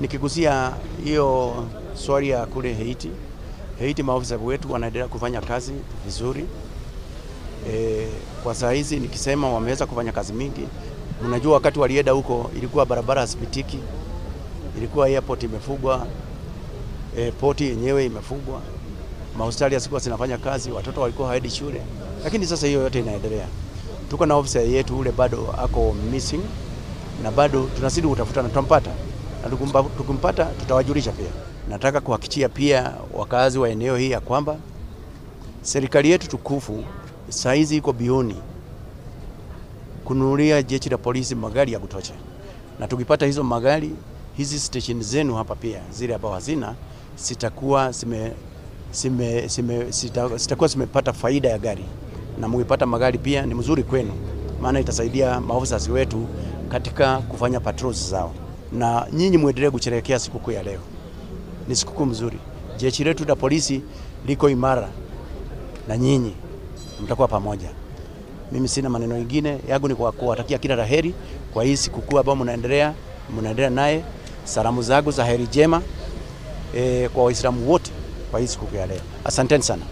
Nikigusia hiyo swali ya kule Haiti, Haiti maofisa wetu wanaendelea kufanya kazi vizuri. Kwa saa hizi nikisema wameweza kufanya kazi mingi. Mnajua wakati walienda huko ilikuwa barabara hazipitiki, ilikuwa airport imefungwa, poti yenyewe imefungwa, mahospitali hazikuwa zinafanya kazi, watoto walikuwa hawaendi shule. Lakini sasa hiyo yote inaendelea. Tuko na ofisa yetu ule bado ako missing na bado tunazidi kutafuta na tutampata. Na tukimpata tutawajulisha pia. Nataka kuhakikishia pia wakazi wa eneo hii ya kwamba serikali yetu tukufu saa hizi iko bioni kununulia jeshi la polisi magari ya kutosha. Na tukipata hizo magari, hizi station zenu hapa pia zile ambao hazina sitakuwa sitakuwa zimepata faida ya gari. Na mkipata magari pia ni mzuri kwenu, maana itasaidia maofisa wetu katika kufanya patrols zao. Na nyinyi muendelee kusherehekea sikukuu ya leo. Ni sikukuu mzuri. Jeshi letu la polisi liko imara na nyinyi mtakuwa pamoja. Mimi sina maneno mengine, yangu ni kwa kuwatakia kila laheri kwa hii sikukuu ambayo mnaendelea naye. Salamu zangu za heri jema kwa Waislamu wote kwa hii sikukuu ya leo. Asanteni sana.